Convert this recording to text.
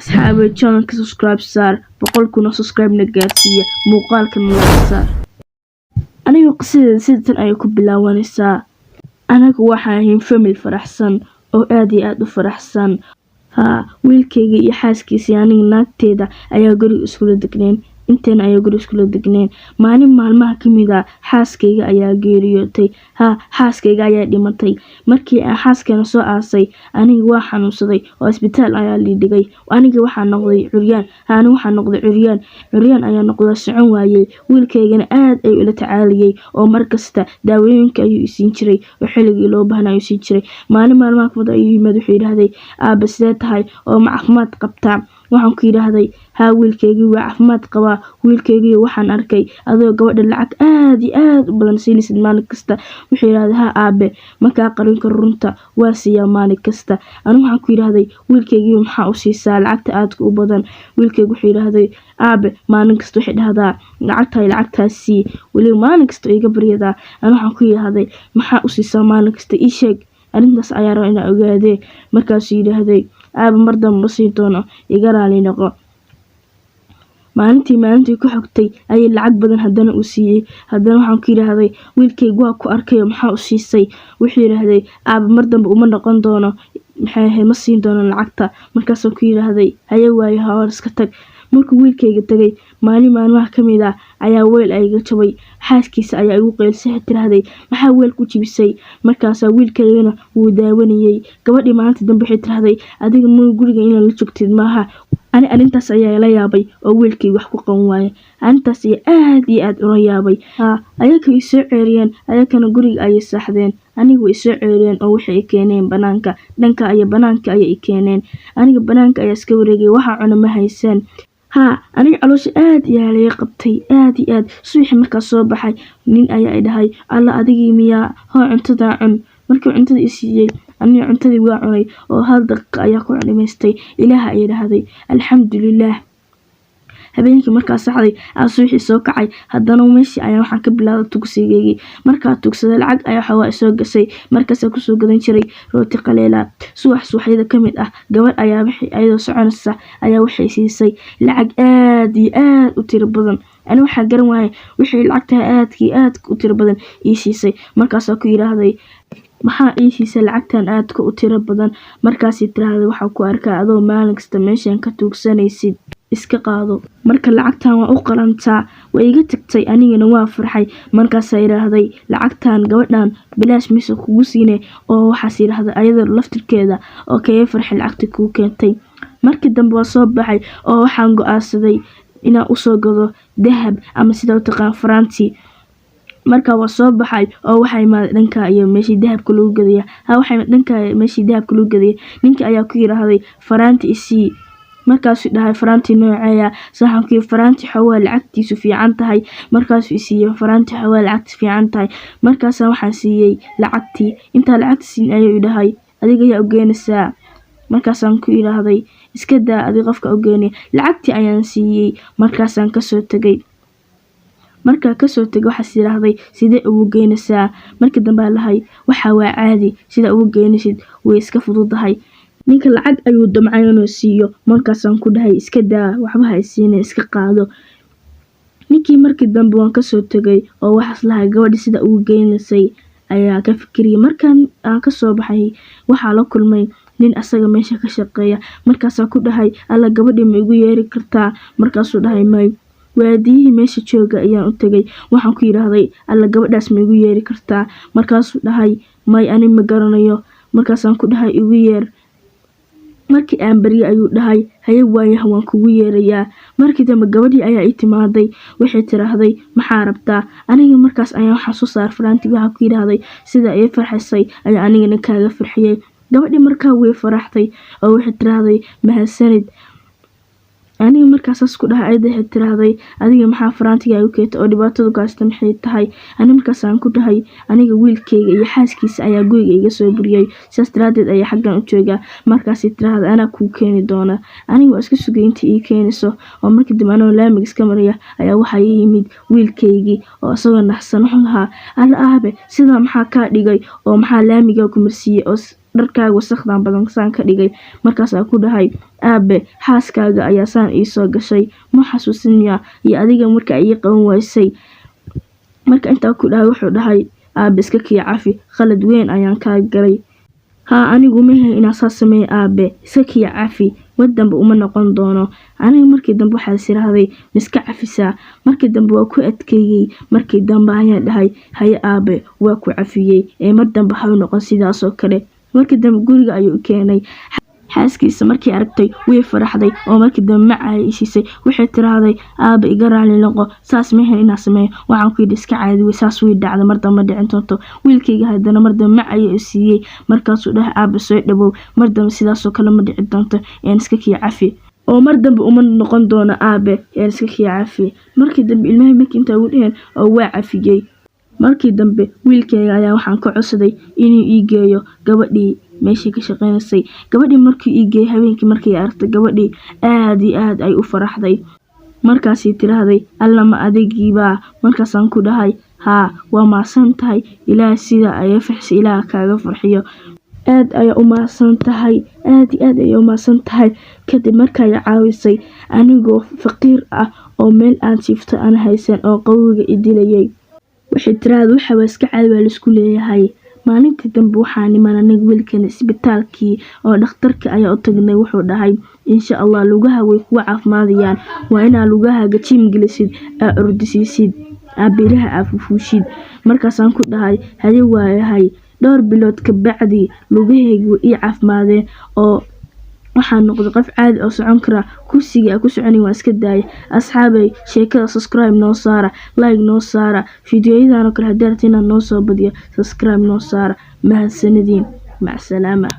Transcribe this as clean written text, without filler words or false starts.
Asxaabay, channelka subscribe saar, 100,000 oo subscribe na gaarsiiya, muuqaalkan like saar. Aniga qisadeeda sidatan ayay ku bilaabanaysaa. Anagu waxaan ahayn family faraxsan oo aad iyo aad u faraxsan. Haa, wiilkayga iyo xaaskiisa iyo aniga naagteeda ayaa guriga iskula degneen. Inteena ayaa guriga iskula degneen. Maalin maalmaha ka mid ah xaaskayga ayaa geeriyootay. Haa, xaaskayga ayaa dhimatay. Markii aan xaaskeena soo aasay, aniga waa xanuunsaday oo isbitaal ayaa lii dhigay. Aniga waxaa noqday curyaan. Haa, aniga waxaa noqday curyaan. Curyaan ayaa noqday, socon waayay. Wiilkaygana aad ayuu ila tacaalayay oo markasta daawooyinka ayuu isiin jiray oo xilligii loo baahnaa ayuu siin jiray. Maalin maalmaha ka mid ah ayuu yimid, wuxuu yidhaahday, "Aabbe, sidee tahay oo ma caafimaad qabtaa?" Waxaan ku yidhaahday, "Haa, wiilkaygii waa caafimaad qabaa." "Wiilkaygii, waxaan arkay adoo gabadha lacag aad iyo aad u badan siinaysid maalin kasta." Wuxuu yidhaahday, "Haa aabe, ma kaa qarin karo runta, waa siiyaa maalin kasta." Anigu waxaan ku yidhaahday, "Wiilkaygii, maxaa u siisaa lacagta aadka u badan?" Wiilkaygu wuxuu yidhaahday, "Aabe, maalin kasta waxay dhahdaa lacagtaa lacagtaas sii, weliba maalin kasta iga baryadaa." Anigu waxaan ku yidhaahday, "Maxaa u siisaa maalin kasta? Ii sheeg, arrintaas ayaa rabaa inaan ogaadee." Markaasuu yidhaahday, "Aabe, mar dambe ma siin doono, iga raali noqo." Maalintii ku xigtay ayay lacag badan haddana u siiyey. Haddana waxaan ku yidhaahday, "Wiilkaygu, waa ku arkayo, maxaa u siisay?" Wuxuu yidhaahday, "Aabe, mar dambe uma noqon doono, maxay ahayd, ma siin doono lacagta." Markaasaan ku yidhaahday, "Haye, waayo, hawar iska tag." Markuu wiilkayga tagay, maalin maalmaha ka mid ah ayaa weel iga jabay. Xaaskiisa ayaa igu qaylisay, waxay tiraahday, "Maxaa weel ku jibisay?" Markaasaa wiilkaygana wuu daawanayay. Gabadhii maalinta dambe waxay tiraahday, "Adiga ma guriga inaad la joogtid maaha." Ani arrintaas ayaa la yaabay oo wiilkayga wax ku qaban waayay. Arrintaas ayaa aad iyo aad ula yaabay. Haa, ayaka way soo ceeriyeen, ayakana guriga ayay saaxdeen. Aniga way soo ceeriyeen oo waxay i keeneen banaanka. Dhanka iyo banaanka ayay i keeneen. Aniga banaanka ayaa iska wareegay, waxa cuna ma haysan. Haa, aniga caloosha aad ayaa laga qabtay, aad iyo aad. Subaxii markaa soo baxay, nin ayaa i dhahay, "Alla, adigii miyaa? Hoo, cuntadaa cun." Markii cuntada i siiyey, aniga cuntadii waa cunay oo hal daqiiqo ayaa ku dhamaystay. Ilaah ayaa dhahday, alxamdulillaah. Habeenkii markaa saxday aa subaxii soo kacay, haddana meeshii ayaa waxaan ka bilaabay tugsigeygii. Markaa tugsaday, lacag ayaa xoogaa isoo gashay. Markaas kusoo gadan jiray rooti qaleela. Subax subaxyada ka mid ah, gabadh ayaa ayadoo soconaysa ayaa waxay siisay lacag aad iyo aad u tiro badan. Ani waxaa garan waayay wixii lacagtaha aadka iyo aadka u tiro badan ii siisay. Markaasaa ku yidhaahday, "Maxaa ii siisay lacagtan aadka u tiro badan?" Markaasay tiraahday, "Waxaa ku arkaa adoo maalin kasta meeshan ka tuugsanaysid, iska qaado, marka lacagtan waa u qalantaa." Way iga tagtay, anigana waa farxay. Markaasaa yidhaahday, "Lacagtan gabadhan bilaash mise kugu siine?" Oo waxaas yidhaahday ayada laftirkeeda oo kaga farxay lacagta kuu keentay. Markii dambe waa soo baxay oo waxaan go-aansaday inaan usoo gado dahab ama sida u taqaan faranti. Marka waa soo baxay oo waxaa imaaday dhanka iyo meeshii dahabka lagu gadaya. Ha, waxaa imaaday dhanka meeshii dahabka lagu gadaya. Ninka ayaa ku yidhaahday, "Faraanti isii." Markaasuu dhahay, "Faraanti nooceeya?" Saxan ku faraanti xoogaa lacagtiisu fiican tahay. Markaasuu isiiyey faraanti xoogaa lacagtiisu fiican tahay. Markaasa waxaan siiyey lacagtii. Intaa lacagta siin ayuu dhahay, "Adiga ayaa u geenaysaa." Markaasaan ku yidhaahday, "Iska daa adi, qofka u geenay." Lacagtii ayaan siiyey, markaasaan kasoo tegay. Markaa kasoo tegay, waxaas yidhaahday, "Sidee ugu geynaysaa?" Markii dambe aan lahay, "Waxa waa caadi, sida ugu geynaysid way iska fududahay." Ninka lacag ayuu damcay inuu siiyo. Markaasaan ku dhahay, "Iska daa, waxba ha isiine, iska qaado." Ninkii markii dambe waan kasoo tegay oo waxaas lahay gabadhi sida ugu geynaysay ayaa ka fikiriyay. Markaan aan kasoo baxay, waxaa la kulmay nin asaga meesha ka shaqeeya. Markaasaa ku dhahay, "Alla, gabadhii ma igu yeeri kartaa?" Markaasuu dhahay, "May." Waadiyihii meesha jooga ayaan u tegay. Waxaan ku yidhaahday, "Alla, gabadhaas ma igu yeeri kartaa?" Markaasuu dhahay, "May, ani ma garanayo." Markaasaan ku dhahay, "Igu yeer." Markii aan baryay ayuu dhahay, "Haye, waayaha, waan kugu yeerayaa." Markii dambe gabadhii ayaa ii timaaday. Waxay tiraahday, "Maxaa rabtaa?" Aniga markaas ayaan waxaan soo saaray faraantii. Waxaa ku yidhaahday, "Sida ii farxisay ayaa anigana kaaga farxiyay." Gabadhii markaa way faraxtay oo waxay tiraahday, "Mahadsanid." Aniga markaa saas ku dhahay, ayada waxay tiraahday, "Adiga maxaa faraantiga u keentay oo dhibaatada ku haysta maxay tahay?" Ani markaas aan ku dhahay, "Aniga wiilkayga iyo xaaskiisa ayaa guriga iga soo buriyay, sidaas daraadeed ayaa xaggan u joogaa." Markaasay tiraahday, "Anaa kuu keeni doona." Aniga waa iska sugay intii ii keenayso oo markii dambe anoo laamiga iska maraya ayaa waxaa ii yimid wiilkaygii oo isagoo naxsan. Wuxuu lahaa, "Alla aabe, sidaa maxaa kaa dhigay oo maxaa laamiga ku marsiiyey?" Oo Dharkaaga wasaqdan badan saan ka dhigay? Markaasaa ku dhahay, aabe, xaaskaaga ayaa saan iisoo gashay, ma xasuusin miyaa iyo adiga marka ii qaban waysay? Marka intaa ku dhahay, wuxuu dhahay, aabe, iska kii cafi, khalad weyn ayaan kaa galay. Haa, anigu mahe inaa saas sameeya. Aabe, iska kii cafi, mar dambe uma noqon doono. Aniga markii dambe waxaa is iraahday, miska cafisaa? Markii dambe waa ku adkeeyey. Markii dambe ayaan dhahay, haye aabe, waa ku cafiyey, ee mar dambe ha u noqon sidaasoo kale. Markii dambe guriga ayuu keenay xaaskiisa. Markii aragtay way faraxday, oo markii dambe macay isiisay. Waxay tiraahday, aabe, iga raali noqo, saas mahan inaa sameeyo. Waxaan ku yidhi, iska caadi wey, saas way dhacda, mar dambe dhicin doonto. Wiilkayga haddana mar dambe macay siiyey. Markaasuu dhahay, aabe, soo dhawow, mar dambe sidaasoo kale ma dhici doonto, een iska kii cafi, oo mar dambe uma noqon doono, aabe, een iska kii cafi. Markii dambe ilmahay markii intaa ugu dheheen oo waa cafiyey. Markii dambe wiilkayga ayaa waxaan ka codsaday inuu ii geeyo gabadhii meeshii ka shaqeynaysay. Gabadhii markii ii geeyay, habeenkii markay aragtay gabadhii, aad iyo aad ay u faraxday. Markaasay tiraahday, alla, ma adigiibaa? Markaasaan ku dhahay, haa, waa mahadsan tahay. Ilaah sida ayaa farxisay, Ilaah kaaga farxiyo, aad ayaa u mahadsan tahay, aad iyo aad ayaa u mahadsan tahay. Kadib markay caawisay anigoo faqiir ah oo meel aan jiifto aan haysan oo qawiga i dilayay. Waxay tiraahday, waxa waa iska caadi, waa laisku leeyahay. Maalintii dambe waxaan iman aniga wiilkan isbitaalkii, oo dhakhtarka ayaa u tagnay. Wuxuu dhahay, insha Allah lugaha way kugu caafimaadayaan, waa inaa lugahaaga gym gelisid, aa ordisiisid, aa biraha aa fufuushid. Markaasaan ku dhahay, haye, waayahay. Dhowr bilood ka bacdi lugahayga way ii caafimaadeen, oo waxaan noqday qof caadi oo socon kara. Kursiga aan ku soconay waan iska daayay. Asxaabay, sheekada subscribe noo saara, like noo saara. Fiidiyoyadan oo kale haddii rabtiin inaan noo soo badiyo, subscribe noo saara. Mahadsanediin, macsalaama.